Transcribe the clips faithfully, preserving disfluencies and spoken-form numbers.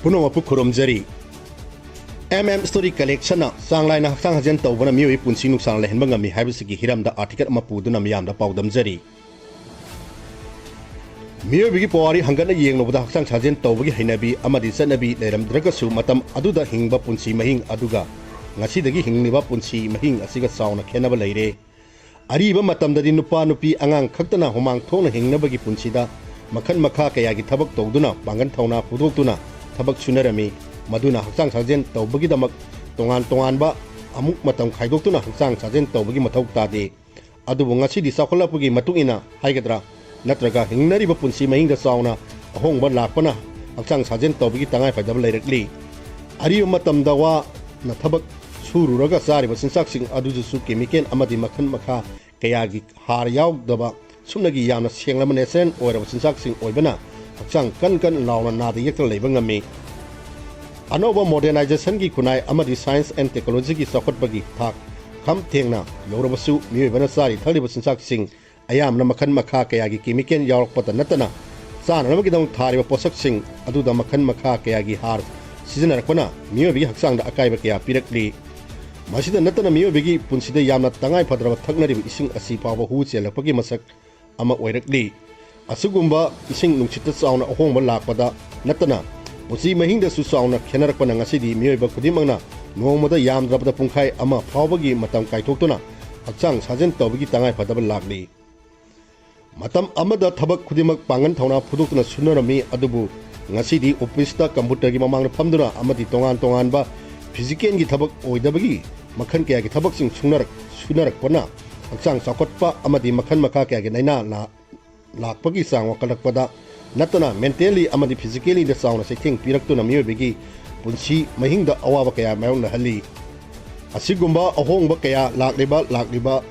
ꯄꯨꯝꯅꯃꯛꯄꯨ ꯈꯨꯔꯨꯝꯖꯔꯤ꯫ M M story ꯀꯂꯦꯛꯁꯟꯅ ꯆꯥꯡ ꯅꯥꯏꯅ ꯍꯛꯆꯥꯡ ꯁꯥꯖꯦꯜ ꯇꯧꯕꯅ ꯃꯤꯑꯣꯏꯕꯒꯤ ꯄꯨꯟꯁꯤ ꯅꯨꯡꯁꯥꯡꯅ ꯂꯩꯍꯟꯕ ꯉꯝꯃꯤ ꯍꯥꯏꯕꯁꯤꯒꯤ ꯍꯤꯔꯝꯗ ꯑꯥꯔꯇꯤꯀꯜ ꯑꯃ ꯄꯨꯗꯨꯅ ꯃꯤꯌꯥꯝꯗ ꯄꯥꯎꯗꯝꯖꯔꯤ꯫ ꯃꯤꯑꯣꯏꯕꯒꯤ ꯄꯨꯋꯥꯔꯤ ꯍꯪꯒꯠꯅ ꯌꯦꯡꯂꯨꯕꯗ ꯍꯛꯆꯥꯡ ꯁꯥꯖꯦꯜ ꯇꯧꯕꯒꯤ ꯍꯩꯅꯕꯤ ꯑꯃꯗꯤ ꯆꯠꯅꯕꯤ ꯂꯩꯔꯝꯗ꯭ꯔꯒꯁꯨ, ꯃꯇꯝ ꯑꯗꯨꯗ ꯍꯤꯡꯕ ꯄꯨꯟꯁꯤ ꯃꯍꯤꯡ ꯑꯗꯨꯒ ꯉꯁꯤꯗꯒꯤ ꯍꯤꯡꯂꯤꯕ ꯄꯨꯟꯁꯤ ꯃꯍꯤꯡ ꯑꯁꯤꯒ ꯆꯥꯎꯅ ꯈꯦꯠꯅꯕ ꯂꯩꯔꯦ꯫ ꯑꯔꯤꯕ ꯃꯇꯝꯗꯗꯤ ꯅꯨꯄꯥ ꯅꯨꯄꯤ ꯑꯉꯥꯡ ꯈꯛꯇꯅ ꯍꯨꯃꯥꯡ ꯊꯣꯛꯅ ꯍꯤꯡꯅꯕꯒꯤ ꯄꯨꯟꯁꯤꯗ ꯃꯈꯜ ꯃꯈꯥ ꯀꯌꯥꯒꯤ ꯊꯕꯛ ꯇꯧꯗꯨꯅ, ꯄꯥꯡꯒꯜ ꯊꯧꯅꯥ ꯐꯨꯗꯣꯛꯇꯨꯅ ꯊꯕꯛ ꯁꯨꯅꯔꯝꯃꯤ꯫ ꯃꯗꯨꯅ ꯍꯛꯆꯥꯡ ꯁꯥꯖꯦꯜ ꯇꯧꯕꯒꯤꯗꯃꯛ ꯇꯣꯉꯥꯟ ꯇꯣꯉꯥꯟꯕ ꯑꯃꯨꯛ ꯃꯇꯝ ꯈꯥꯏꯗꯣꯛꯇꯨꯅ ꯍꯛꯆꯥꯡ ꯁꯥꯖꯦꯜ ꯇꯧꯕꯒꯤ ꯃꯊꯧ ꯇꯥꯗꯦ꯫ ꯑꯗꯨꯕꯨ ꯉꯁꯤꯗꯤ ꯆꯥꯎꯈꯠꯂꯛꯄꯒꯤ ꯃꯇꯨꯡ ꯏꯟꯅ ꯍꯥꯏꯒꯗ꯭ꯔꯥ, ꯅꯠꯇ꯭ꯔꯒ ꯍꯤꯡꯅꯔꯤꯕ ꯄꯨꯟꯁꯤ ꯃꯍꯤꯡꯗ ꯆꯥꯎꯅ ꯑꯍꯣꯡꯕ ꯂꯥꯛꯄꯅ ꯍꯛꯆꯥꯡ ꯁꯥꯖꯦꯜ ꯇꯧꯕꯒꯤ ꯇꯉꯥꯏꯐꯗꯕ ꯂꯩꯔꯛꯂꯤ꯫ ꯑꯔꯤꯕ ꯃꯇꯝꯗ ꯋꯥꯅ ꯊꯕꯛ ꯁꯨꯔꯨꯔꯒ ꯆꯥꯔꯤꯕ ꯆꯤꯟꯖꯥꯛꯁꯤꯡ ꯑꯗꯨꯗꯁꯨ ꯀꯦꯃꯤꯀꯦꯜ ꯑꯃꯗꯤ ꯃꯈꯜ ꯃꯈꯥ ꯀꯌꯥꯒꯤ ꯍꯥꯔ ꯌꯥꯎꯗꯕ, ꯁꯨꯞꯅꯒꯤ ꯌꯥꯝꯅ ꯁꯦꯡꯂꯕ ꯅꯦꯆꯔꯦꯜ ꯑꯣꯏꯔꯕ ꯆꯤꯟꯖꯥꯛꯁꯤꯡ ꯑꯣꯏꯕꯅ ꯍꯛꯆꯥꯡ ꯀꯟ ꯀꯟ ꯂꯥꯎꯅ ꯅꯥꯗ ꯌꯦꯛꯇꯅ ꯂꯩꯕ ꯉꯝꯃꯤ꯫ ꯑꯅꯧꯕ ꯃꯣꯗꯔꯅꯥꯏꯖꯦꯁꯟꯒꯤ ꯈꯨꯟꯅꯥꯏ ꯑꯃꯗꯤ ꯁꯥꯏꯟꯁ ꯑꯦꯟ ꯇꯦꯛꯅꯣꯂꯣꯖꯤꯒꯤ ꯆꯥꯎꯈꯠꯄꯒꯤ ꯊꯥꯛ ꯈꯝ ꯊꯦꯡꯅ ꯌꯧꯔꯕꯁꯨ, ꯃꯤꯑꯣꯏꯕꯅ ꯆꯥꯔꯤ ꯊꯛꯂꯤꯕ ꯆꯤꯟꯖꯥꯛꯁꯤꯡ ꯑꯌꯥꯝꯕꯅ ꯃꯈꯜ ꯃꯈꯥ ꯀꯌꯥꯒꯤ ꯀꯦꯃꯤꯀꯦꯜ ꯌꯥꯎꯔꯛꯄꯇ ꯅꯠꯇꯅ, ꯆꯥꯅꯅꯕꯒꯤꯗꯃꯛ ꯊꯥꯔꯤꯕ ꯄꯣꯠꯁꯛꯁꯤꯡ ꯑꯗꯨꯗ ꯃꯈꯜ ꯃꯈꯥ ꯀꯌꯥꯒꯤ ꯍꯥꯔ ꯁꯤꯖꯤꯟꯅꯔꯛꯄꯅ ꯃꯤꯑꯣꯏꯕꯒꯤ ꯍꯛꯆꯥꯡꯗ ꯑꯀꯥꯏꯕ ꯀꯌꯥ ꯄꯤꯔꯛꯂꯤ꯫ ꯃꯁꯤꯗ ꯅꯠꯇꯅ, ꯃꯤꯑꯣꯏꯕꯒꯤ ꯄꯨꯟꯁꯤꯗ ꯌꯥꯝꯅ ꯇꯉꯥꯏ ꯐꯗ꯭ꯔꯕ ꯊꯛꯅꯔꯤꯕ ꯏꯁꯤꯡ ꯑꯁꯤ ꯐꯥꯎꯕ ꯍꯨ ꯆꯦꯜꯂꯛꯄꯒꯤ ꯃꯁꯛ ꯑꯃ ꯑꯣꯏꯔꯛꯂꯤ꯫ ꯑꯁꯤꯒꯨꯝꯕ ꯏꯁꯤꯡ ꯅꯨꯡꯁꯤꯠꯇ ꯆꯥꯎꯅ ꯑꯍꯣꯡꯕ ꯂꯥꯛꯄꯗ ꯅꯠꯇꯅ, ꯄꯨꯟꯁꯤ ꯃꯍꯤꯡꯗꯁꯨ ꯆꯥꯎꯅ ꯈꯦꯠꯅꯔꯛꯄꯅ ꯉꯁꯤꯗꯤ ꯃꯤꯑꯣꯏꯕ ꯈꯨꯗꯤꯡꯃꯛꯅ ꯅꯣꯡꯃꯗ ꯌꯥꯝꯗ꯭ꯔꯕꯗ ꯄꯨꯡꯈꯥꯏ ꯑꯃ ꯐꯥꯎꯕꯒꯤ ꯃꯇꯝ ꯀꯥꯏꯊꯣꯛꯇꯨꯅ ꯍꯛꯆꯥꯡ ꯁꯥꯖꯦꯜ ꯇꯧꯕꯒꯤ ꯇꯉꯥꯏꯐꯗꯕ ꯂꯥꯛꯂꯤ꯫ ꯃꯇꯝ ꯑꯃꯗ ꯊꯕꯛ ꯈꯨꯗꯤꯡꯃꯛ ꯄꯥꯡꯒꯜ ꯊꯧꯅꯥ ꯐꯨꯗꯣꯛꯇꯨꯅ ꯁꯨꯅꯔꯝꯃꯤ, ꯑꯗꯨꯕꯨ ꯉꯁꯤꯗꯤ ꯑꯣꯐꯤꯁꯇ ꯀꯝꯄ꯭ꯌꯨꯇꯔꯒꯤ ꯃꯃꯥꯡꯗ ꯐꯝꯗꯨꯅ ꯑꯃꯗꯤ ꯇꯣꯉꯥꯟ ꯇꯣꯉꯥꯟꯕ ꯐꯤꯖꯤꯀꯦꯜꯒꯤ ꯊꯕꯛ ꯑꯣꯏꯗꯕꯒꯤ ꯃꯈꯜ ꯀꯌꯥꯒꯤ ꯊꯕꯛꯁꯤꯡ ꯁꯨꯅꯔꯛ-, ꯁꯨꯅꯔꯛꯄꯅ ꯍꯛꯆꯥꯡ ꯆꯥꯎꯈꯠꯄ ꯑꯃꯗꯤ ꯃꯈꯜ ꯃꯈꯥ ꯀꯌꯥꯒꯤ ꯂꯥꯏꯅꯥ ꯅꯥ-, ꯂꯥꯛꯄꯒꯤ ꯆꯥꯡ ꯋꯥꯡꯈꯠꯂꯛꯄꯗ ꯅꯠꯇꯅ, ꯃꯦꯟꯇꯦꯜꯂꯤ ꯑꯃꯗꯤ ꯐꯤꯖꯤꯀꯦꯜꯂꯤꯗ ꯆꯥꯎꯅ ꯆꯩꯊꯦꯡ ꯄꯤꯔꯛꯇꯨꯅ ꯃꯤꯑꯣꯏꯕꯒꯤ ꯄꯨꯟꯁꯤ ꯃꯍꯤꯡꯗ ꯑꯋꯥꯕ ꯀꯌꯥ ꯃꯥꯌꯣꯛꯅꯍꯜꯂꯤ꯫ ꯑꯁꯤꯒꯨꯝꯕ ꯑꯍꯣꯡꯕ ꯀꯌꯥ ꯂꯥꯛꯂꯤꯕ, ꯂꯥꯛꯂꯤꯕ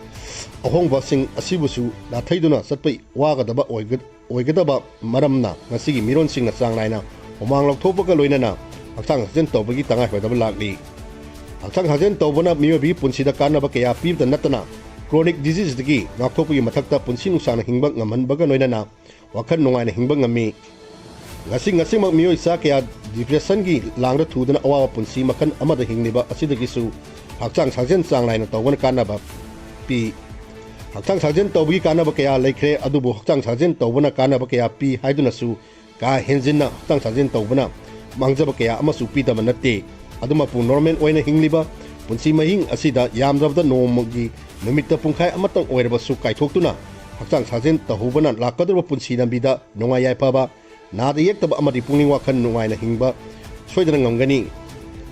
ꯑꯍꯣꯡꯕꯁꯤꯡ ꯑꯁꯤꯕꯨꯁꯨ ꯅꯥꯊꯩꯗꯨꯅ ꯆꯠꯄ ꯋꯥꯒꯗꯕ ꯑꯣꯏꯒ-, ꯑꯣꯏꯒꯗꯕ ꯃꯔꯝꯅ ꯉꯁꯤꯒꯤ ꯃꯤꯔꯣꯟꯁꯤꯡꯅ ꯆꯥꯡ ꯅꯥꯏꯅ ꯍꯨꯃꯥꯡ ꯂꯧꯊꯣꯛꯄꯒ ꯂꯣꯏꯅꯅ ꯍꯛꯆꯥꯡ ꯁꯥꯖꯦꯜ ꯇꯧꯕꯒꯤ ꯇꯉꯥꯏꯐꯗꯕ ꯂꯥꯛꯂꯤ꯫ ꯍꯛꯆꯥꯡ ꯁꯥꯖꯦꯜ ꯇꯧꯕꯅ ꯃꯤꯑꯣꯏꯕꯒꯤ ꯄꯨꯟꯁꯤꯗ ꯀꯥꯟꯅꯕ ꯀꯌꯥ ꯄꯤꯕꯇ ꯅꯠꯇꯅ, ꯀ꯭ꯔꯣꯅꯤꯛ ꯗꯤꯖꯤꯖꯇꯒꯤ ꯉꯥꯛꯊꯣꯛꯄꯒꯤ ꯃꯊꯛꯇ ꯄꯨꯟꯁꯤ ꯅꯨꯡꯁꯥꯡꯅ ꯍꯤꯡꯕ ꯉꯝꯍꯟꯕꯒ ꯂꯣꯏꯅꯅ ꯋꯥꯈꯜ ꯅꯨꯡꯉꯥꯏꯅ ꯍꯤꯡꯕ ꯉꯝꯃꯤ꯫ ꯉꯁꯤ ꯉꯁꯤꯃꯛ ꯃꯤꯑꯣꯏ ꯆꯥ ꯀꯌꯥ ꯗꯤꯄ꯭ꯔꯦꯁꯟꯒꯤ ꯂꯥꯡꯗ ꯊꯨꯗꯨꯅ ꯑꯋꯥꯕ ꯄꯨꯟꯁꯤ ꯃꯈꯜ ꯑꯃꯗ ꯍꯤꯡꯂꯤꯕ ꯑꯁꯤꯗꯒꯤꯁꯨ ꯍꯛꯆꯥꯡ ꯁꯥꯖꯦꯜ ꯆꯥꯡ ꯅꯥꯏꯅ ꯇꯧꯕꯅ ꯀꯥꯟꯅꯕ ꯄꯤ꯫ ꯍꯛꯆꯥꯡ ꯁꯥꯖꯦꯜ ꯇꯧꯕꯒꯤ ꯀꯥꯟꯅꯕ ꯀꯌꯥ ꯂꯩꯈ꯭ꯔꯦ, ꯑꯗꯨꯕꯨ ꯍꯛꯆꯥꯡ ꯁꯥꯖꯦꯜ ꯇꯧꯕꯅ ꯀꯥꯟꯅꯕ ꯀꯌꯥ ꯄꯤ ꯍꯥꯏꯗꯨꯅꯁꯨ ꯀꯥ ꯍꯦꯟꯖꯤꯟꯅ ꯍꯛꯆꯥꯡ ꯁꯥꯖꯦꯜ ꯇꯧꯕꯅ ꯃꯥꯡꯖꯕ ꯀꯌꯥ ꯑꯃꯁꯨ ꯄꯤꯗꯕ ꯅꯠꯇꯦ꯫ ꯑꯗꯨꯃꯛꯄꯨ ꯅꯣꯔꯃꯦꯜ ꯑꯣꯏꯅ ꯍꯤꯡꯂꯤꯕ ꯄꯨꯟꯁꯤ ꯃꯍꯤꯡ ꯑꯁꯤꯗ ꯌꯥꯝꯗ꯭ꯔꯕꯗ ꯅꯣꯡꯃꯒꯤ ꯅꯨꯃꯤꯠꯇ ꯄꯨꯡꯈꯥꯏ ꯑꯃꯇꯪ ꯑꯣꯏꯔꯕꯁꯨ ꯀꯥꯏꯊꯣꯛꯇꯨꯅ ꯍꯛꯆꯥꯡ ꯁꯥꯖꯦꯜ ꯇꯧꯍꯧꯕꯅ ꯂꯥꯛꯀꯗꯧꯔꯤꯕ ꯄꯨꯟꯁꯤ ꯂꯝꯕꯤꯗ ꯅꯨꯡꯉꯥꯏ ꯌꯥꯏꯐꯕ, ꯅꯥꯗ ꯌꯦꯛꯇꯕ ꯑꯃꯗꯤ ꯄꯨꯛꯅꯤꯡ ꯋꯥꯈꯜ ꯅꯨꯡꯉꯥꯏꯅ ꯍꯤꯡꯕ ꯁꯣꯏꯗꯅ ꯉꯝꯒꯅꯤ꯫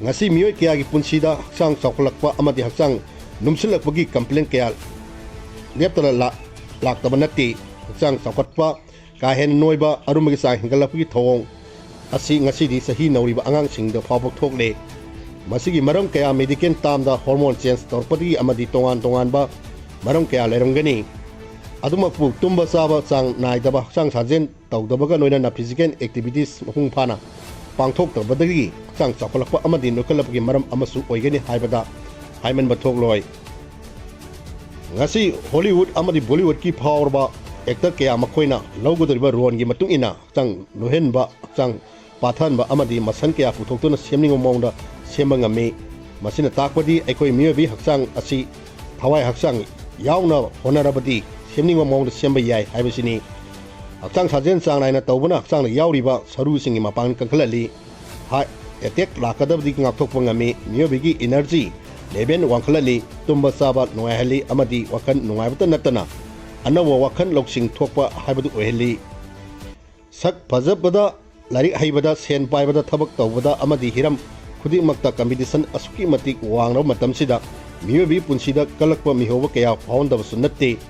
ꯉꯁꯤ ꯃꯤꯑꯣꯏ ꯀꯌꯥꯒꯤ ꯄꯨꯟꯁꯤꯗ ꯍꯛꯆꯥꯡ ꯆꯥꯎꯈꯠꯂꯛꯄ ꯑꯃꯗꯤ ꯍꯛꯆꯥꯡ ꯂꯨꯝꯁꯤꯜꯂꯛꯄꯒꯤ ꯀꯝꯄ꯭ꯂꯦꯟ ꯀꯌꯥ ꯂꯦꯞꯇꯅ ꯂꯥꯛ-, ꯂꯥꯛꯇꯕ ꯅꯠꯇꯦ꯫ ꯍꯛꯆꯥꯡ ꯆꯥꯎꯈꯠꯄ, ꯀꯥ ꯍꯦꯟꯅ ꯅꯣꯏꯕ, ꯑꯔꯨꯝꯕꯒꯤ ꯆꯥꯡ ꯍꯦꯟꯒꯠꯂꯛꯄꯒꯤ ꯊꯧꯑꯣꯡ ꯑꯁꯤ ꯉꯁꯤꯗꯤ ꯆꯍꯤ ꯅꯧꯔꯤꯕ ꯑꯉꯥꯡꯁꯤꯡꯗ ꯐꯥꯎꯕ ꯊꯣꯛꯂꯦ꯫ ꯃꯁꯤꯒꯤ ꯃꯔꯝ ꯀꯌꯥ ꯃꯦꯗꯤꯀꯦꯜ ꯇꯥꯝꯗ ꯍꯣꯔꯃꯣꯟ ꯆꯦꯟꯖ ꯇꯧꯔꯛꯄꯗꯒꯤ ꯑꯃꯗꯤ ꯇꯣꯉꯥꯟ ꯇꯣꯉꯥꯟꯕ ꯃꯔꯝ ꯀꯌꯥ ꯂꯩꯔꯝꯒꯅꯤ꯫ ꯑꯗꯨꯃꯛꯄꯨ ꯇꯨꯝꯕ ꯆꯥꯕ ꯆꯥꯡ ꯅꯥꯏꯗꯕ, ꯍꯛꯆꯥꯡ ꯁꯥꯖꯦꯜ ꯇꯧꯗꯕꯒ ꯂꯣꯏꯅꯅ ꯐꯤꯖꯤꯀꯦꯜ ꯑꯦꯛꯇꯤꯚꯤꯇꯤꯁ ꯃꯄꯨꯡ ꯐꯥꯅ ꯄꯥꯡꯊꯣꯛꯇꯕꯗꯒꯤ ꯍꯛꯆꯥꯡ ꯆꯥꯎꯈꯠꯂꯛꯄ ꯑꯃꯗꯤ ꯅꯣꯏꯈꯠꯂꯛꯄꯒꯤ ꯃꯔꯝ ꯑꯃꯁꯨ ꯑꯣꯏꯒꯅꯤ ꯍꯥꯏꯕꯗ ꯍꯥꯏꯃꯟꯕ ꯊꯣꯛꯂꯣꯏ꯫ ꯉꯁꯤ ꯍꯣꯂꯤꯋꯨꯗ ꯑꯃꯗꯤ ꯕꯣꯂꯤꯋꯨꯗꯀꯤ ꯐꯥꯎꯔꯕ ꯑꯦꯛꯇꯔ ꯀꯌꯥ ꯃꯈꯣꯏꯅ ꯂꯧꯒꯗꯧꯔꯤꯕ ꯔꯣꯜꯒꯤ ꯃꯇꯨꯡ ꯏꯟꯅ ꯍꯛꯆꯥꯡ ꯅꯣꯏꯍꯟꯕ, ꯍꯛꯆꯥꯡ ꯄꯥꯊꯍꯟꯕ ꯑꯃꯗꯤ ꯃꯁꯜ ꯀꯌꯥ ꯄꯨꯊꯣꯛꯇꯨꯅ ꯁꯦꯝꯅꯤꯡꯕ ꯃꯑꯣꯡꯗ ꯁꯦꯝꯕ ꯉꯝꯃꯤ꯫ ꯃꯁꯤꯅ ꯇꯥꯛꯄꯗꯤ ꯑꯩꯈꯣꯏ ꯃꯤꯑꯣꯏꯕꯒꯤ ꯍꯛꯆꯥꯡ ꯑꯁꯤ ꯊꯋꯥꯏ ꯍꯛꯆꯥꯡ ꯌꯥꯎꯅ ꯍꯣꯠꯅꯔꯕꯗꯤ ꯁꯦꯝꯅꯤꯡꯕ ꯃꯑꯣꯡꯗ ꯁꯦꯝꯕ ꯌꯥꯏ ꯍꯥꯏꯕꯁꯤꯅꯤ꯫ ꯍꯛꯆꯥꯡ ꯁꯥꯖꯦꯜ ꯆꯥꯡ ꯅꯥꯏꯅ ꯇꯧꯕꯅ ꯍꯛꯆꯥꯡꯗ ꯌꯥꯎꯔꯤꯕ ꯁꯔꯨꯁꯤꯡꯒꯤ ꯃꯄꯥꯡꯒꯜ ꯀꯟꯈꯠꯍꯜꯂꯤ꯫ ꯍꯥꯔꯠ ꯑꯦꯇꯦꯛ ꯂꯥꯛꯀꯗꯕꯗꯒꯤ ꯉꯥꯛꯊꯣꯛꯄ ꯉꯝꯃꯤ꯫ ꯃꯤꯑꯣꯏꯕꯒꯤ ꯏꯅꯔꯖꯤ ꯂꯦꯚꯦꯜ ꯋꯥꯡꯈꯠꯍꯜꯂꯤ꯫ ꯇꯨꯝꯕ ꯆꯥꯕ ꯅꯨꯡꯉꯥꯏꯍꯜꯂꯤ ꯑꯃꯗꯤ ꯋꯥꯈꯜ ꯅꯨꯡꯉꯥꯏꯕꯇ ꯅꯠꯇꯅ ꯑꯅꯧꯕ ꯋꯥꯈꯜ ꯂꯧꯁꯤꯡ ꯊꯣꯛꯄ ꯍꯥꯏꯕꯗꯨ ꯑꯣꯏꯍꯜꯂꯤ꯫ ꯁꯛ ꯐꯖꯕꯗ, ꯂꯥꯏꯔꯤꯛ ꯍꯩꯕꯗ, ꯁꯦꯟ ꯄꯥꯏꯕꯗ, ꯊꯕꯛ ꯇꯧꯕꯗ ꯑꯃꯗꯤ ꯍꯤꯔꯝ ꯈꯨꯗꯤꯡꯃꯛꯇ ꯀꯝꯄꯤꯇꯤꯁꯟ ꯑꯁꯨꯛꯀꯤ ꯃꯇꯤꯛ ꯋꯥꯡꯂꯕ ꯃꯇꯝꯁꯤꯗ ꯃꯤꯑꯣꯏꯕꯒꯤ ꯄꯨꯟꯁꯤꯗ ꯀꯜꯂꯛꯄ ꯃꯤꯍꯧꯕ ꯀꯌꯥ ꯐꯥꯎꯍꯟꯗꯕꯁꯨ ꯅꯠꯇꯦ꯫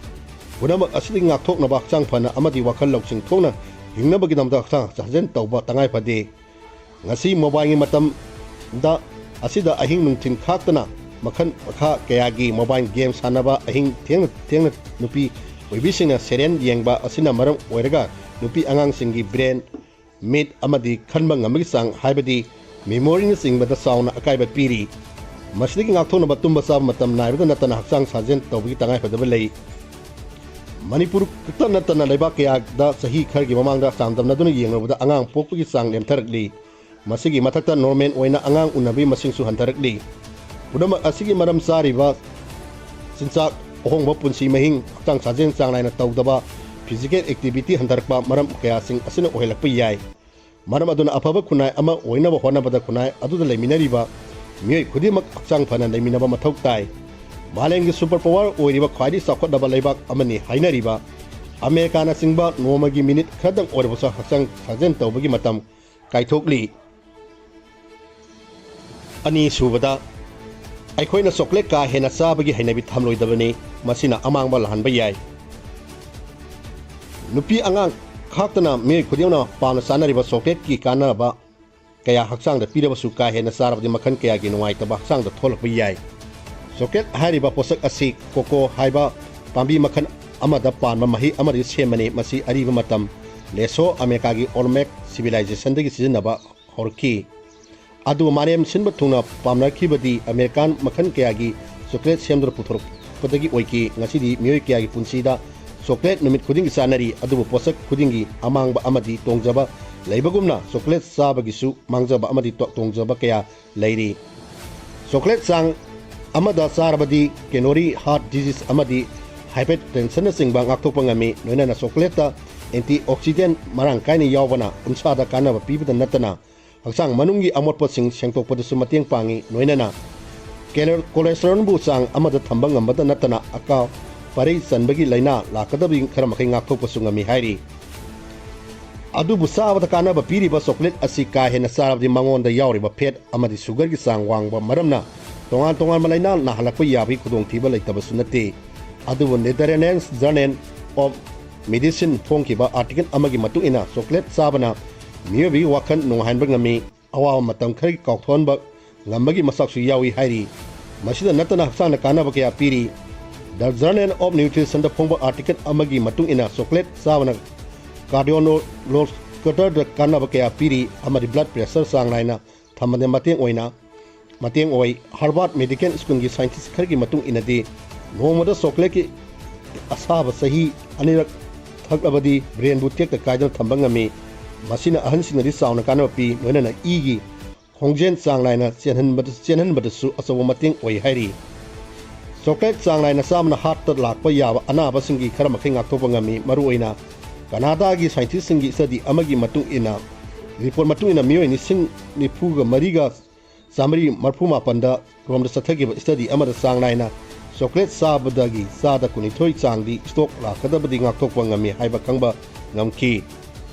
ꯄꯨꯝꯅꯃꯛ ꯑꯁꯤꯗꯒꯤ ꯉꯥꯛꯊꯣꯛꯅꯕ ꯍꯛꯆꯥꯡ ꯐꯅ ꯑꯃꯗꯤ ꯋꯥꯈꯜ ꯂꯧꯁꯤꯡ ꯊꯣꯛꯅ ꯍꯤꯡꯅꯕꯒꯤꯗꯃꯛꯇ ꯍꯛꯆꯥꯡ ꯁꯥꯖꯦꯜ ꯇꯧꯕ ꯇꯉꯥꯏ ꯐꯗꯦ꯫ ꯉꯁꯤ ꯃꯣꯕꯥꯏꯜꯒꯤ ꯃꯇꯝꯗ ꯑꯁꯤꯗ ꯑꯍꯤꯡ ꯅꯨꯡꯊꯤꯜ ꯈꯥꯛꯇꯅ ꯃꯈꯜ ꯃꯈꯥ ꯀꯌꯥꯒꯤ ꯃꯣꯕꯥꯏꯜ ꯒꯦꯝ ꯁꯥꯟꯅꯕ, ꯑꯍꯤꯡ ꯊꯦꯡꯅ ꯊꯦꯡꯅ ꯅꯨꯄꯤ ꯑꯣꯏꯕꯤꯁꯤꯡꯅ ꯁꯦꯔꯤꯌꯦꯜ ꯌꯦꯡꯕ ꯑꯁꯤꯅ ꯃꯔꯝ ꯑꯣꯏꯔꯒ ꯅꯨꯄꯤ ꯑꯉꯥꯡꯁꯤꯡꯒꯤ ꯕ꯭ꯔꯦꯟ, ꯃꯤꯠ ꯑꯃꯗꯤ ꯈꯟꯕ ꯉꯝꯕꯒꯤ ꯆꯥꯡ, ꯍꯥꯏꯕꯗꯤ ꯃꯦꯃꯣꯔꯤꯅꯆꯤꯡꯕꯗ ꯆꯥꯎꯅ ꯑꯀꯥꯏꯕ ꯄꯤꯔꯤ꯫ ꯃꯁꯤꯗꯒꯤ ꯉꯥꯛꯊꯣꯛꯅꯕ ꯇꯨꯝꯕ ꯆꯥꯕ ꯃꯇꯝ ꯅꯥꯏꯕꯗ ꯅꯠꯇꯅ ꯍꯛꯆꯥꯡ ꯁꯥꯖꯦꯜ ꯇꯧꯕꯒꯤ ꯇꯉꯥꯏꯐꯗꯕ ꯂꯩ꯫ ꯃꯅꯤꯄꯨꯔ ꯈꯛꯇ ꯅꯠꯇꯅ ꯂꯩꯕꯥꯛ ꯀꯌꯥꯗ ꯆꯍꯤ ꯈꯔꯒꯤ ꯃꯃꯥꯡꯗ ꯆꯥꯡꯗꯝꯅꯗꯨꯅ ꯌꯦꯡꯂꯨꯕꯗ ꯑꯉꯥꯡ ꯄꯣꯛꯄꯒꯤ ꯆꯥꯡ ꯅꯦꯝꯊꯔꯛꯂꯤ꯫ ꯃꯁꯤꯒꯤ ꯃꯊꯛꯇ ꯅꯣꯔꯃꯦꯜ ꯑꯣꯏꯅ ꯑꯉꯥꯡ ꯎꯅꯕꯒꯤ ꯃꯁꯤꯡꯁꯨ ꯍꯟꯊꯔꯛꯂꯤ꯫ ꯄꯨꯝꯅꯃꯛ ꯑꯁꯤꯒꯤ ꯃꯔꯝ ꯆꯥꯔꯤꯕ ꯆꯤꯟꯖꯥꯛ ꯑꯍꯣꯡꯕ, ꯄꯨꯟꯁꯤ ꯃꯍꯤꯡ, ꯍꯛꯆꯥꯡ ꯁꯥꯖꯦꯜ ꯆꯥꯡ ꯅꯥꯏꯅ ꯇꯧꯗꯕ, ꯐꯤꯖꯤꯀꯦꯜ ꯑꯦꯛꯇꯤꯚꯤꯇꯤ ꯍꯟꯊꯔꯛꯄ, ꯃꯔꯝ ꯀꯌꯥꯁꯤꯡ ꯑꯁꯤꯅ ꯑꯣꯏꯍꯜꯂꯛꯄ ꯌꯥꯏ꯫ ꯃꯔꯝ ꯑꯗꯨꯅ ꯑꯐꯕ ꯈꯨꯟꯅꯥꯏ ꯑꯃ ꯑꯣꯏꯅꯕ ꯍꯣꯠꯅꯕꯗ ꯈꯨꯟꯅꯥꯏ ꯑꯗꯨꯗ ꯂꯩꯃꯤꯟꯅꯔꯤꯕ ꯃꯤꯑꯣꯏ ꯈꯨꯗꯤꯡꯃꯛ ꯍꯛꯆꯥꯡ ꯐꯅ ꯂꯩꯃꯤꯟꯅꯕ ꯃꯊꯧ ꯇꯥꯏ꯫ ꯃꯥꯂꯦꯝꯒꯤ ꯁꯨꯄꯔ ꯄꯥꯋꯔ ꯑꯣꯏꯔꯤꯕ ꯈ꯭ꯋꯥꯏꯗꯒꯤ ꯆꯥꯎꯈꯠꯂꯕ ꯂꯩꯕꯥꯛ ꯑꯃꯅꯤ ꯍꯥꯏꯅꯔꯤꯕ ꯑꯃꯦꯔꯤꯀꯥꯅꯆꯤꯡꯕ ꯅꯣꯡꯃꯒꯤ ꯃꯤꯅꯤꯠ ꯈꯔꯗꯪ ꯑꯣꯏꯔꯕꯁꯨ ꯍꯛꯆꯥꯡ ꯁꯥꯖꯦꯜ ꯇꯧꯕꯒꯤ ꯃꯇꯝ ꯀꯥꯏꯊꯣꯛꯂꯤ꯫ ꯑꯅꯤꯁꯨꯕꯗ, ꯑꯩꯈꯣꯏꯅ ꯆꯣꯀ꯭ꯂꯦꯠ ꯀꯥ ꯍꯦꯟꯅ ꯆꯥꯕꯒꯤ ꯍꯩꯅꯕꯤ ꯊꯝꯂꯣꯏꯗꯕꯅꯤ꯫ ꯃꯁꯤꯅ ꯑꯃꯥꯡꯕ ꯂꯥꯛꯍꯟꯕ ꯌꯥꯏ꯫ ꯅꯨꯄꯤ ꯑꯉꯥꯡ ꯈꯥꯛꯇꯅ ꯃꯤꯑꯣꯏ ꯈꯨꯗꯤꯡꯃꯛꯅ ꯄꯥꯝꯅ ꯆꯥꯅꯔꯤꯕ ꯆꯣꯀ꯭ꯂꯦꯠꯀꯤ ꯀꯥꯟꯅꯕ ꯀꯌꯥ ꯍꯛꯆꯥꯡꯗ ꯄꯤꯔꯕꯁꯨ, ꯀꯥ ꯍꯦꯟꯅ ꯆꯥꯔꯕꯗꯤ ꯃꯈꯜ ꯀꯌꯥꯒꯤ ꯅꯨꯡꯉꯥꯏꯇꯕ ꯍꯛꯆꯥꯡꯗ ꯊꯣꯛꯂꯛꯄ ꯌꯥꯏ꯫ ꯆꯣꯀ꯭ꯂꯦꯠ ꯍꯥꯏꯔꯤꯕ ꯄꯣꯠꯁꯛ ꯑꯁꯤ ꯀꯣꯀꯣ ꯍꯥꯏꯕ ꯄꯥꯝꯕꯤ ꯃꯈꯜ ꯑꯃꯗ ꯄꯥꯟꯕ ꯃꯍꯩ ꯑꯃꯗꯒꯤ ꯁꯦꯝꯕꯅꯤ꯫ ꯃꯁꯤ ꯑꯔꯤꯕ ꯃꯇꯝ ꯂꯦꯁꯣ ꯑꯃꯦꯔꯤꯀꯥꯒꯤ ꯑꯣꯜꯃꯦꯛ ꯁꯤꯚꯤꯂꯥꯏꯖꯦꯁꯟꯗꯒꯤ ꯁꯤꯖꯤꯟꯅꯕ ꯍꯧꯔꯛꯈꯤ꯫ ꯑꯗꯨꯕꯨ ꯃꯥꯂꯦꯝ ꯁꯤꯟꯕ ꯊꯨꯡꯅ ꯄꯥꯝꯅꯔꯛꯈꯤꯕꯗꯤ ꯑꯃꯦꯔꯤꯀꯥꯟ ꯃꯈꯜ ꯀꯌꯥꯒꯤ ꯆꯣꯀ꯭ꯂꯦꯠ ꯁꯦꯝꯗꯨꯅ ꯄꯨꯊꯣꯔꯛꯄꯗꯒꯤ ꯑꯣꯏꯈꯤ꯫ ꯉꯁꯤꯗꯤ ꯃꯤꯑꯣꯏ ꯀꯌꯥꯒꯤ ꯄꯨꯟꯁꯤꯗ ꯆꯣꯀ꯭ꯂꯦꯠ ꯅꯨꯃꯤꯠ ꯈꯨꯗꯤꯡꯒꯤ ꯆꯥꯅꯔꯤ, ꯑꯗꯨꯕꯨ ꯄꯣꯠꯁꯛ ꯈꯨꯗꯤꯡꯒꯤ ꯑꯃꯥꯡꯕ ꯑꯃꯗꯤ ꯇꯣꯡꯖꯕ ꯂꯩꯕꯒꯨꯝꯅ, ꯆꯣꯀ꯭ꯂꯦꯠ ꯆꯥꯕꯒꯤꯁꯨ ꯃꯥꯡꯖꯕ ꯑꯃꯗꯤ ꯇꯣ-, ꯇꯣꯡꯖꯕ ꯀꯌꯥ ꯂꯩꯔꯤ꯫ ꯆꯣꯀ꯭ꯂꯦꯠ ꯆꯥꯡ ꯑꯃꯗ ꯆꯥꯔꯕꯗꯤ ꯀꯦꯂꯣꯔꯤ, ꯍꯥꯔꯠ ꯗꯤꯖꯤꯖ ꯑꯃꯗꯤ ꯍꯥꯏꯄꯔꯇꯦꯟꯁꯟꯅꯆꯤꯡꯕ ꯉꯥꯛꯊꯣꯛꯄ ꯉꯝꯃꯤ꯫ ꯂꯣꯏꯅꯅ ꯆꯣꯀ꯭ꯂꯦꯠꯇ ꯑꯦꯟꯇꯤꯑꯣꯛꯁꯤꯗꯦꯟ ꯃꯔꯥꯡ ꯀꯥꯏꯅ ꯌꯥꯎꯕꯅ ꯎꯟꯁꯥꯗ ꯀꯥꯟꯅꯕ ꯄꯤꯕꯇ ꯅꯠꯇꯅ ꯍꯛꯆꯥꯡ ꯃꯅꯨꯡꯒꯤ ꯑꯃꯣꯠꯄꯁꯤꯡ ꯁꯦꯡꯗꯣꯛꯄꯗꯁꯨ ꯃꯇꯦꯡ ꯄꯥꯡꯏ꯫ ꯂꯣꯏꯅꯅ ꯀꯦꯂꯣ-, ꯀꯣꯂꯦꯁꯇꯦꯔꯣꯜꯕꯨ ꯆꯥꯡ ꯑꯃꯗ ꯊꯝꯕ ꯉꯝꯕꯇ ꯅꯠꯇꯅ ꯑꯀꯥ ꯄꯔꯩ ꯆꯟꯕꯒꯤ ꯂꯥꯏꯅꯥ ꯂꯥꯛꯀꯗꯕꯒꯤ ꯈꯔ ꯃꯈꯩ ꯉꯥꯛꯊꯣꯛꯄꯁꯨ ꯉꯝꯃꯤ ꯍꯥꯏꯔꯤ꯫ ꯑꯗꯨꯕꯨ ꯆꯥꯕꯗ ꯀꯥꯟꯅꯕ ꯄꯤꯔꯤꯕ ꯆꯣꯀ꯭ꯂꯦꯠ ꯑꯁꯤ ꯀꯥ ꯍꯦꯟꯅ ꯆꯥꯔꯕꯗꯤ ꯃꯉꯣꯟꯗ ꯌꯥꯎꯔꯤꯕ ꯐꯦꯠ ꯑꯃꯗꯤ ꯁꯨꯒꯔꯒꯤ ꯆꯥꯡ ꯋꯥꯡꯕ ꯃꯔꯝꯅ ꯇꯣꯉꯥꯟ ꯇꯣꯉꯥꯟꯕ ꯂꯥꯏꯅꯥ ꯅꯥꯍꯜꯂꯛꯄ ꯌꯥꯕꯒꯤ ꯈꯨꯗꯣꯡꯊꯤꯕ ꯂꯩꯇꯕꯁꯨ ꯅꯠꯇꯦ꯫ ꯑꯗꯨꯕꯨ ꯅꯦꯗꯔꯂꯦꯟꯗꯁ ꯖꯔꯅꯦꯜ ꯑꯣꯐ ꯃꯦꯗꯤꯁꯤꯟ ꯐꯣꯡꯈꯤꯕ ꯑꯥꯔꯇꯤꯀꯜ ꯑꯃꯒꯤ ꯃꯇꯨꯡ ꯏꯟꯅ, ꯆꯣꯀ꯭ꯂꯦꯠ ꯆꯥꯕꯅ ꯃꯤꯑꯣꯏꯕꯒꯤ ꯋꯥꯈꯜ ꯅꯨꯡꯉꯥꯏꯍꯟꯕ ꯉꯝꯃꯤ, ꯑꯋꯥꯕ ꯃꯇꯝ ꯈꯔꯒꯤ ꯀꯥꯎꯊꯣꯛꯍꯟꯕ ꯉꯝꯕꯒꯤ ꯃꯆꯥꯛꯁꯨ ꯌꯥꯎꯏ ꯍꯥꯏꯔꯤ꯫ ꯃꯁꯤꯗ ꯅꯠꯇꯅ ꯍꯛꯆꯥꯡꯗ ꯀꯥꯟꯅꯕ ꯀꯌꯥ ꯄꯤꯔꯤ꯫ The Journal of Nutritionꯗ ꯐꯣꯡꯕ ꯑꯥꯔꯇꯤꯀꯜ ꯑꯃꯒꯤ ꯃꯇꯨꯡ ꯏꯟꯅ, ꯆꯣꯀ꯭ꯂꯦꯠ ꯆꯥꯕꯅ ꯀꯥꯔꯗꯤꯑꯣꯂꯣꯁꯀꯇꯔꯗ ꯀꯥꯟꯅꯕ ꯀꯌꯥ ꯄꯤꯔꯤ ꯑꯃꯗꯤ ꯕ꯭ꯂꯗ ꯄ꯭ꯔꯦꯁꯔ ꯆꯥꯡ ꯅꯥꯏꯅ ꯊꯝꯕꯗ ꯃꯇꯦꯡ ꯑꯣꯏꯅ, ꯃꯇꯦꯡ ꯑꯣꯏ꯫ ꯍꯥꯔꯕꯥꯔꯗ ꯃꯦꯗꯤꯀꯦꯜ ꯁ꯭ꯀꯨꯜꯒꯤ ꯁꯥꯏꯟꯇꯤꯁ ꯈꯔꯒꯤ ꯃꯇꯨꯡ ꯏꯟꯅꯗꯤ, ꯅꯣꯡꯃꯗ ꯆꯣꯀ꯭ꯂꯦꯠꯀꯤ ꯑꯁꯥꯕ ꯆꯍꯤ ꯑꯅꯤꯔꯛ ꯊꯛꯂꯕꯗꯤ ꯕ꯭ꯔꯦꯟꯕꯨ ꯇꯦꯛꯇ ꯀꯥꯏꯗꯅ ꯊꯝꯕ ꯉꯝꯃꯤ꯫ ꯃꯁꯤꯅ ꯑꯍꯟꯁꯤꯡꯅꯗꯤ ꯆꯥꯎꯅ ꯀꯥꯟꯅꯕ ꯄꯤ, ꯂꯣꯏꯅꯅ ꯏꯒꯤ ꯈꯣꯡꯖꯦꯜ ꯆꯥꯡ ꯅꯥꯏꯅ ꯆꯦꯟꯍꯟꯕꯗ-, ꯆꯦꯟꯍꯟꯕꯗꯁꯨ ꯑꯆꯧꯕ ꯃꯇꯦꯡ ꯑꯣꯏ ꯍꯥꯏꯔꯤ꯫ ꯆꯣꯀ꯭ꯂꯦꯠ ꯆꯥꯡ ꯅꯥꯏꯅ ꯆꯥꯕꯅ ꯍꯥꯔꯠꯇ ꯂꯥꯛꯄ ꯌꯥꯕ ꯑꯅꯥꯕꯁꯤꯡꯒꯤ ꯈꯔ ꯃꯈꯩ ꯉꯥꯛꯊꯣꯛꯄ ꯉꯝꯃꯤ꯫ ꯃꯔꯨꯑꯣꯏꯅ ꯀꯅꯥꯗꯥꯒꯤ ꯁꯥꯏꯟꯇꯤꯁꯁꯤꯡꯒꯤ ꯁ꯭ꯇꯗꯤ ꯑꯃꯒꯤ ꯃꯇꯨꯡ ꯏꯟꯅ, ꯔꯤꯄꯣꯔꯠ ꯃꯇꯨꯡ ꯏꯟꯅ ꯃꯤꯑꯣꯏ ꯂꯤꯁꯤꯡ ꯅꯤꯐꯨꯒ ꯃꯔꯤꯒ ꯆꯥꯃꯔꯤ ꯃꯔꯐꯨ ꯃꯥꯄꯟꯗ ꯔꯣꯝꯗ ꯆꯠꯊꯈꯤꯕ ꯁ꯭ꯇꯗꯤ ꯑꯃꯗ ꯆꯥꯡ ꯅꯥꯏꯅ ꯆꯣꯀ꯭ꯂꯦꯠ ꯆꯥꯕꯗꯒꯤ ꯆꯥꯗ ꯀꯨꯟꯅꯤꯊꯣꯏ ꯆꯥꯡꯗꯤ ꯁ꯭ꯇꯣꯛ ꯂꯥꯛꯀꯗꯕꯗꯤ ꯉꯥꯛꯊꯣꯛꯄ ꯉꯝꯃꯤ ꯍꯥꯏꯕ ꯈꯪꯕ ꯉꯝꯈꯤ꯫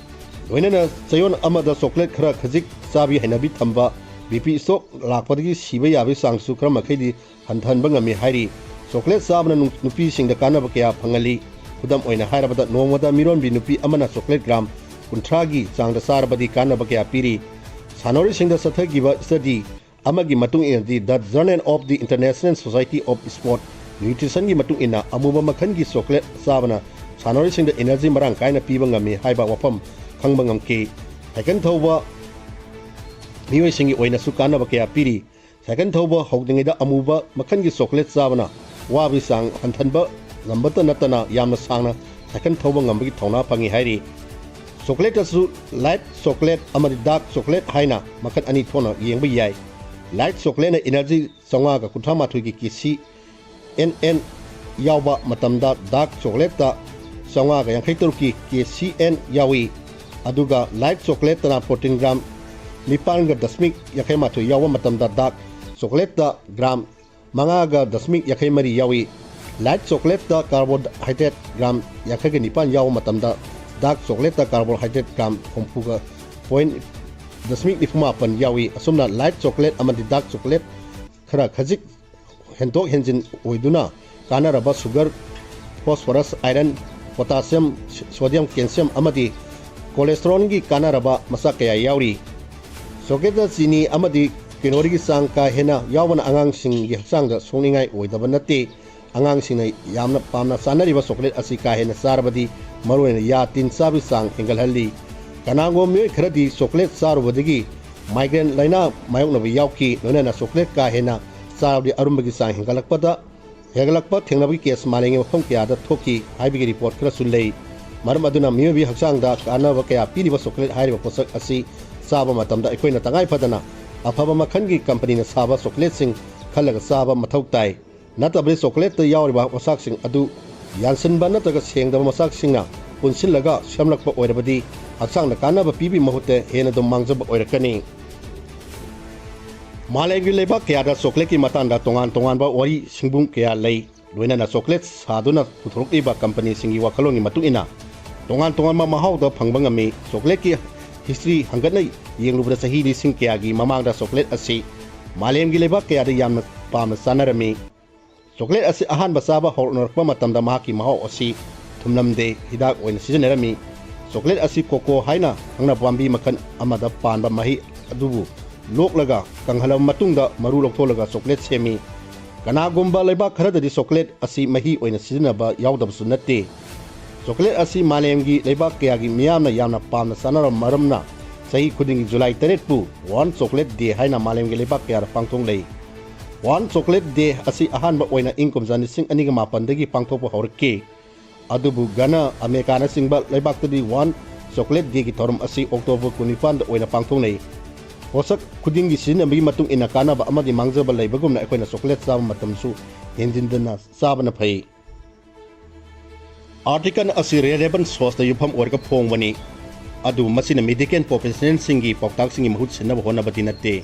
ꯂꯣꯏꯅꯅ ꯆꯌꯣꯜ ꯑꯃꯗ ꯆꯣꯀ꯭ꯂꯦꯠ ꯈꯔ ꯈꯖꯤꯛ ꯆꯥꯕꯒꯤ ꯍꯩꯅꯕꯤ ꯊꯝꯕ, ꯕꯤ ꯄꯤ ꯁ꯭ꯇꯣꯛ ꯂꯥꯛꯄꯗꯒꯤ ꯁꯤꯕ ꯌꯥꯕꯒꯤ ꯆꯥꯡꯁꯨ ꯈꯔ ꯃꯈꯩꯗꯤ ꯍꯟꯊꯍꯟꯕ ꯉꯝꯃꯤ ꯍꯥꯏꯔꯤ꯫ ꯆꯣꯀ꯭ꯂꯦꯠ ꯆꯥꯕꯅ ꯅꯨ-, ꯅꯨꯄꯤꯁꯤꯡꯗ ꯀꯥꯟꯅꯕ ꯀꯌꯥ ꯐꯪꯍꯜꯂꯤ꯫ ꯈꯨꯗꯝ ꯑꯣꯏꯅ ꯍꯥꯏꯔꯕꯗ, ꯅꯣꯡꯃꯗ ꯃꯤꯔꯣꯟꯕꯤ ꯅꯨꯄꯤ ꯑꯃꯅ ꯆꯣꯀ꯭ꯂꯦꯠ ꯒ꯭ꯔꯥꯝ ꯀꯨꯟꯊ꯭ꯔꯥꯒꯤ ꯆꯥꯡꯗ ꯆꯥꯔꯕꯗꯤ ꯀꯥꯟꯅꯕ ꯀꯌꯥ ꯄꯤꯔꯤ꯫ ꯁꯥꯟꯅꯔꯣꯏꯁꯤꯡꯗ ꯆꯠꯊꯈꯤꯕ ꯁ꯭ꯇꯗꯤ ꯑꯃꯒꯤ ꯃꯇꯨꯡ ꯏꯟꯅꯗꯤ, The Journal of the International Society of Sport Nutritionꯒꯤ ꯃꯇꯨꯡ ꯏꯟꯅ, ꯑꯃꯨꯕ ꯃꯈꯜꯒꯤ ꯆꯣꯀ꯭ꯂꯦꯠ ꯆꯥꯕꯅ ꯁꯥꯟꯅꯔꯣꯏꯁꯤꯡꯗ ꯏꯅꯔꯖꯤ ꯃꯔꯥꯡ ꯀꯥꯏꯅ ꯄꯤꯕ ꯉꯝꯃꯤ ꯍꯥꯏꯕ ꯋꯥꯐꯝ ꯈꯪꯕ ꯉꯝꯈꯤ꯫ ꯁꯥꯏꯀꯜ ꯊꯧꯕ ꯃꯤꯑꯣꯏꯁꯤꯡꯒꯤ ꯑꯣꯏꯅꯁꯨ ꯀꯥꯟꯅꯕ ꯀꯌꯥ ꯄꯤꯔꯤ꯫ ꯁꯥꯏꯀꯜ ꯊꯧꯕ ꯍꯧꯗ꯭ꯔꯤꯉꯩꯗ ꯑꯃꯨꯕ ꯃꯈꯜꯒꯤ ꯆꯣꯀ꯭ꯂꯦꯠ ꯆꯥꯕꯅ ꯋꯥꯕꯒꯤ ꯆꯥꯡ ꯍꯟꯊꯟꯕ ꯉꯝꯕꯇ ꯅꯠꯇꯅ ꯌꯥꯝꯅ ꯁꯥꯡꯅ ꯁꯥꯏꯀꯜ ꯊꯧꯕ ꯉꯝꯕꯒꯤ ꯊꯧꯅꯥ ꯐꯪꯉꯤ ꯍꯥꯏꯔꯤ꯫ ꯆꯣꯀ꯭ꯂꯦꯠꯇꯁꯨ ꯂꯥꯏꯠ ꯆꯣꯀ꯭ꯂꯦꯠ ꯑꯃꯗꯤ ꯗꯥꯔꯛ ꯆꯣꯀ꯭ꯂꯦꯠ ꯍꯥꯏꯅ ꯃꯈꯜ ꯑꯅꯤ ꯊꯣꯛꯅ ꯌꯦꯡꯕ ꯌꯥꯏ꯫ ꯂꯥꯏꯠ ꯆꯣꯀ꯭ꯂꯦꯠꯅ ꯏꯅꯔꯖꯤ ꯆꯥꯝꯃꯉꯥꯒ ꯀꯨꯟꯊ꯭ꯔꯥ ꯃꯥꯊꯣꯏꯒꯤ ꯀꯦ ꯁꯤ ꯑꯦꯟ ꯑꯦꯟ ꯌꯥꯎꯕ ꯃꯇꯝꯗ, ꯗꯥꯔꯛ ꯆꯣꯀ꯭ꯂꯦꯠꯇ ꯆꯥꯝꯃꯉꯥꯒ ꯌꯥꯡꯈꯩ ꯇꯔꯨꯛꯀꯤ ꯀꯦ ꯁꯤ ꯑꯦꯟ ꯌꯥꯎꯏ꯫ ꯑꯗꯨꯒ ꯂꯥꯏꯠ ꯆꯣꯀ꯭ꯂꯦꯠꯇꯅ ꯄ꯭ꯔꯣꯇꯤꯟ ꯒ꯭ꯔꯥꯝ ꯅꯤꯄꯥꯟꯒ ꯗꯁꯃꯤꯛ ꯌꯥꯡꯈꯩ ꯃꯥꯊꯣꯏ ꯌꯥꯎꯕ ꯃꯇꯝꯗ, ꯗꯥꯔꯛ ꯆꯣꯀ꯭ꯂꯦꯠꯇ ꯒ꯭ꯔꯥꯝ ꯃꯉꯥꯒ ꯗꯁꯃꯤꯛ ꯌꯥꯡꯈꯩ ꯃꯔꯤ ꯌꯥꯎꯏ꯫ ꯂꯥꯏꯠ ꯆꯣꯀ꯭ꯂꯦꯠꯇ ꯀꯥꯔꯕꯣꯍꯥꯏꯗ꯭ꯔꯦꯠ ꯒ꯭ꯔꯥꯝ ꯌꯥꯡꯈꯩꯒ ꯅꯤꯄꯥꯟ ꯌꯥꯎꯕ ꯃꯇꯝꯗ, ꯗꯥꯔꯛ ꯆꯣꯀ꯭ꯂꯦꯠꯇ ꯀꯥꯔꯕꯣꯍꯥꯏꯗ꯭ꯔꯦꯠ ꯒ꯭ꯔꯥꯝ ꯍꯨꯝꯐꯨꯒ ꯄꯣꯏꯟ ꯗꯁꯃꯤꯛ ꯅꯤꯐꯨ ꯃꯥꯄꯟ ꯌꯥꯎꯏ꯫ ꯑꯁꯨꯝꯅ ꯂꯥꯏꯠ ꯆꯣꯀ꯭ꯂꯦꯠ ꯑꯃꯗꯤ ꯗꯥꯔꯛ ꯆꯣꯀ꯭ꯂꯦꯠ ꯈꯔ ꯈꯖꯤꯛ ꯍꯦꯟꯗꯣꯛ ꯍꯦꯟꯖꯤꯟ ꯑꯣꯏꯗꯨꯅ ꯀꯥꯟꯅꯔꯕ sugar, phosphorus, iron, potassium, sodium, calcium ꯑꯃꯗꯤ ꯀꯣꯂꯦꯁꯇꯔꯣꯜꯒꯤ ꯀꯥꯟꯅꯔꯕ ꯃꯆꯥꯛ ꯀꯌꯥ ꯌꯥꯎꯔꯤ꯫ ꯆꯣꯀ꯭ꯂꯦꯠꯇ ꯆꯤꯅꯤ ꯑꯃꯗꯤ ꯀꯦꯂꯣꯔꯤꯒꯤ ꯆꯥꯡ ꯀꯥ ꯍꯦꯟꯅ ꯌꯥꯎꯕꯅ ꯑꯉꯥꯡꯁꯤꯡꯒꯤ ꯍꯛꯆꯥꯡꯗ ꯁꯣꯛꯅꯤꯡꯉꯥꯏ ꯑꯣꯏꯗꯕ ꯅꯠꯇꯦ꯫ ꯑꯉꯥꯡꯁꯤꯡꯅ ꯌꯥꯝꯅ ꯄꯥꯝꯅ ꯆꯥꯅꯔꯤꯕ ꯆꯣꯀ꯭ꯂꯦꯠ ꯑꯁꯤ ꯀꯥ ꯍꯦꯟꯅ ꯆꯥꯔꯕꯗꯤ ꯃꯔꯨꯑꯣꯏꯅ ꯌꯥ ꯇꯤꯟ ꯆꯥꯕꯒꯤ ꯆꯥꯡ ꯍꯦꯟꯒꯠꯍꯜꯂꯤ꯫ ꯀꯅꯥꯒꯨꯝꯕ ꯃꯤꯑꯣꯏ ꯈꯔꯗꯤ ꯆꯣꯀ꯭ꯂꯦꯠ ꯆꯥꯔꯨꯕꯗꯒꯤ ꯃꯥꯏꯒ꯭ꯔꯦꯟ ꯂꯥꯏꯅꯥ ꯃꯥꯌꯣꯛꯅꯕ ꯌꯥꯎꯈꯤ꯫ ꯂꯣꯏꯅꯅ ꯆꯣꯀ꯭ꯂꯦꯠ ꯀꯥ ꯍꯦꯟꯅ ꯆꯥꯔꯕꯗꯤ ꯑꯔꯨꯝꯕꯒꯤ ꯆꯥꯡ ꯍꯦꯟꯒꯠꯂꯛꯄꯗ ꯍꯦꯟꯒꯠꯂꯛꯄ ꯊꯦꯡꯅꯕꯒꯤ ꯀꯦꯁ ꯃꯥꯂꯦꯝꯒꯤ ꯃꯐꯝ ꯀꯌꯥꯗ ꯊꯣꯛꯈꯤ ꯍꯥꯏꯕꯒꯤ ꯔꯤꯄꯣꯔꯠ ꯈꯔꯁꯨ ꯂꯩ꯫ ꯃꯔꯝ ꯑꯗꯨꯅ ꯃꯤꯑꯣꯏꯕꯒꯤ ꯍꯛꯆꯥꯡꯗ ꯀꯥꯟꯅꯕ ꯀꯌꯥ ꯄꯤꯔꯤꯕ ꯆꯣꯀ꯭ꯂꯦꯠ ꯍꯥꯏꯔꯤꯕ ꯄꯣꯠꯁꯛ ꯑꯁꯤ ꯆꯥꯕ ꯃꯇꯝꯗ ꯑꯩꯈꯣꯏꯅ ꯇꯉꯥꯏ ꯐꯗꯅ ꯑꯐꯕ ꯃꯈꯜꯒꯤ ꯀꯝꯄꯅꯤꯅ ꯁꯥꯕ ꯆꯣꯀ꯭ꯂꯦꯠꯁꯤꯡ ꯈꯜꯂꯒ ꯆꯥꯕ ꯃꯊꯧ ꯇꯥꯏ꯫ ꯅꯠꯇꯕꯗꯤ ꯆꯣꯀ꯭ꯂꯦꯠꯇ ꯌꯥꯎꯔꯤꯕ ꯃꯆꯥꯛꯁꯤꯡ ꯑꯗꯨ ꯌꯥꯟꯁꯤꯟꯕ ꯅꯠꯇ꯭ꯔꯒ ꯁꯦꯡꯗꯕ ꯃꯆꯥꯛꯁꯤꯡꯅ ꯄꯨꯟꯁꯤꯜꯂꯒ ꯁꯦꯝꯂꯛꯄ ꯑꯣꯏꯔꯕꯗꯤ ꯍꯛꯆꯥꯡꯗ ꯀꯥꯟꯅꯕ ꯄꯤꯕꯒꯤ ꯃꯍꯨꯠꯇ ꯍꯦꯟꯅ ꯑꯗꯨꯝ ꯃꯥꯡꯖꯕ ꯑꯣꯏꯔꯛꯀꯅꯤ꯫ ꯃꯥꯂꯦꯝꯒꯤ ꯂꯩꯕꯥꯛ ꯀꯌꯥꯗ ꯆꯣꯀ꯭ꯂꯦꯠꯀꯤ ꯃꯇꯥꯡꯗ ꯇꯣꯉꯥꯟ ꯇꯣꯉꯥꯟꯕ ꯋꯥꯔꯤ ꯁꯤꯡꯕꯨꯝ ꯀꯌꯥ ꯂꯩ꯫ ꯂꯣꯏꯅꯅ ꯆꯣꯀ꯭ꯂꯦꯠ ꯁꯥꯗꯨꯅ ꯄꯨꯊꯣꯔꯛꯂꯤꯕ ꯀꯝꯄꯅꯤꯁꯤꯡꯒꯤ ꯋꯥꯈꯜꯂꯣꯟꯒꯤ ꯃꯇꯨꯡ ꯏꯟꯅ ꯇꯣꯉꯥꯟ ꯇꯣꯉꯥꯟꯕ ꯃꯍꯥꯎꯗ ꯐꯪꯕ ꯉꯝꯃꯤ꯫ ꯆꯣꯀ꯭ꯂꯦꯠꯀꯤ ꯍꯤꯁꯇ꯭ꯔꯤ ꯍꯪꯒꯠꯅ ꯌꯦꯡꯂꯨꯕꯗ ꯆꯍꯤ ꯂꯤꯁꯤꯡ ꯀꯌꯥꯒꯤ ꯃꯃꯥꯡꯗ ꯆꯣꯀ꯭ꯂꯦꯠ ꯑꯁꯤ ꯃꯥꯂꯦꯝꯒꯤ ꯂꯩꯕꯥꯛ ꯀꯌꯥꯗ ꯌꯥꯝꯅ ꯄꯥꯝꯅ ꯆꯥꯅꯔꯝꯃꯤ꯫ ꯆꯣꯀ꯭ꯂꯦꯠ ꯑꯁꯤ ꯑꯍꯥꯟꯕ ꯆꯥꯕ ꯍꯧꯔꯛꯅꯔꯛꯄ ꯃꯇꯝꯗ ꯃꯍꯥꯛꯀꯤ ꯃꯍꯥꯎ ꯑꯁꯤ ꯊꯨꯝꯂꯝꯗꯦ, ꯍꯤꯗꯥꯛ ꯑꯣꯏꯅ ꯁꯤꯖꯤꯟꯅꯔꯝꯃꯤ꯫ ꯆꯣꯀ꯭ꯂꯦꯠ ꯑꯁꯤ ꯀꯣꯀꯣ ꯍꯥꯏꯅ ꯈꯪꯅꯕ ꯄꯥꯝꯕꯤ ꯃꯈꯜ ꯑꯃꯗ ꯄꯥꯟꯕ ꯃꯍꯩ ꯑꯗꯨꯕꯨ ꯂꯣꯛꯂꯒ ꯀꯪꯍꯜꯂꯕ ꯃꯇꯨꯡꯗ ꯃꯔꯨ ꯂꯧꯊꯣꯛꯂꯒ ꯆꯣꯀ꯭ꯂꯦꯠ ꯁꯦꯝꯃꯤ꯫ ꯀꯅꯥꯒꯨꯝꯕ ꯂꯩꯕꯥꯛ ꯈꯔꯗꯗꯤ ꯆꯣꯀ꯭ꯂꯦꯠ ꯑꯁꯤ ꯃꯍꯤ ꯑꯣꯏꯅ ꯁꯤꯖꯤꯟꯅꯕ ꯌꯥꯎꯗꯕꯁꯨ ꯅꯠꯇꯦ꯫ ꯆꯣꯀ꯭ꯂꯦꯠ ꯑꯁꯤ ꯃꯥꯂꯦꯝꯒꯤ ꯂꯩꯕꯥꯛ ꯀꯌꯥꯒꯤ ꯃꯤꯌꯥꯝꯅ ꯌꯥꯝꯅ ꯄꯥꯝꯅ ꯆꯥꯅꯔꯕ ꯃꯔꯝꯅ ꯆꯍꯤ ꯈꯨꯗꯤꯡꯒꯤ ꯖꯨꯂꯥꯏ ꯇꯔꯦꯠꯄꯨ World Chocolate Day ꯍꯥꯏꯅ ꯃꯥꯂꯦꯝꯒꯤ ꯂꯩꯕꯥꯛ ꯀꯌꯥꯗ ꯄꯥꯡꯊꯣꯛꯅꯩ꯫ World Chocolate Day ꯑꯁꯤ ꯑꯍꯥꯟꯕ ꯑꯣꯏꯅ ꯏꯪ ꯀꯨꯝꯖꯥ ꯂꯤꯁꯤꯡ ꯑꯅꯤꯒ ꯃꯥꯄꯟꯗꯒꯤ ꯄꯥꯡꯊꯣꯛꯄ ꯍꯧꯔꯛꯈꯤ꯫ ꯑꯗꯨꯕꯨ ꯘꯅ, ꯑꯃꯦꯔꯤꯀꯥꯅꯆꯤꯡꯕ ꯂꯩꯕꯥꯛꯇꯗꯤ World Chocolate Day ꯒꯤ ꯊꯧꯔꯝ ꯑꯁꯤ ꯑꯣꯛꯇꯣꯕꯔ ꯀꯨꯟꯅꯤꯄꯥꯟꯗ ꯑꯣꯏꯅ ꯄꯥꯡꯊꯣꯛꯅꯩ꯫ ꯄꯣꯠꯁꯛ ꯈꯨꯗꯤꯡꯒꯤ ꯁꯤꯖꯤꯟꯅꯕꯒꯤ ꯃꯇꯨꯡ ꯏꯟꯅ ꯀꯥꯟꯅꯕ ꯑꯃꯗꯤ ꯃꯥꯡꯖꯕ ꯂꯩꯕꯒꯨꯝꯅ ꯑꯩꯈꯣꯏꯅ ꯆꯣꯀ꯭ꯂꯦꯠ ꯆꯥꯕ ꯃꯇꯝꯁꯨ ꯍꯦꯟꯖꯤꯟꯗꯅ ꯆꯥꯕꯅ ꯐꯩ꯫ Article ꯑꯁꯤ relevant source ꯇ ꯌꯨꯝꯐꯝ ꯑꯣꯏꯔꯒ ꯐꯣꯡꯕꯅꯤ꯫ ꯑꯗꯨꯕꯨ ꯃꯁꯤꯅ medical professional ꯁꯤꯡꯒꯤ ꯄꯥꯎꯇꯥꯛꯁꯤꯡꯒꯤ ꯃꯍꯨꯠ ꯁꯤꯟꯅꯕ ꯍꯣꯠꯅꯕꯗꯤ ꯅꯠꯇꯦ꯫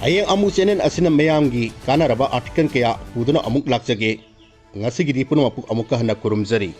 ꯍꯌꯦꯡ ꯑꯃꯨꯛ channel ꯑꯁꯤꯅ ꯃꯌꯥꯝꯒꯤ ꯀꯥꯟꯅꯔꯕ article ꯀꯌꯥ ꯄꯨꯗꯨꯅ ꯑꯃꯨꯛ ꯂꯥꯛꯆꯒꯦ꯫ ꯉꯁꯤꯒꯤꯗꯤ ꯄꯨꯝꯅꯃꯛꯄꯨ ꯑꯃꯨꯛꯀ ꯍꯟꯅ ꯈꯨꯔꯨꯝꯖꯔꯤ꯫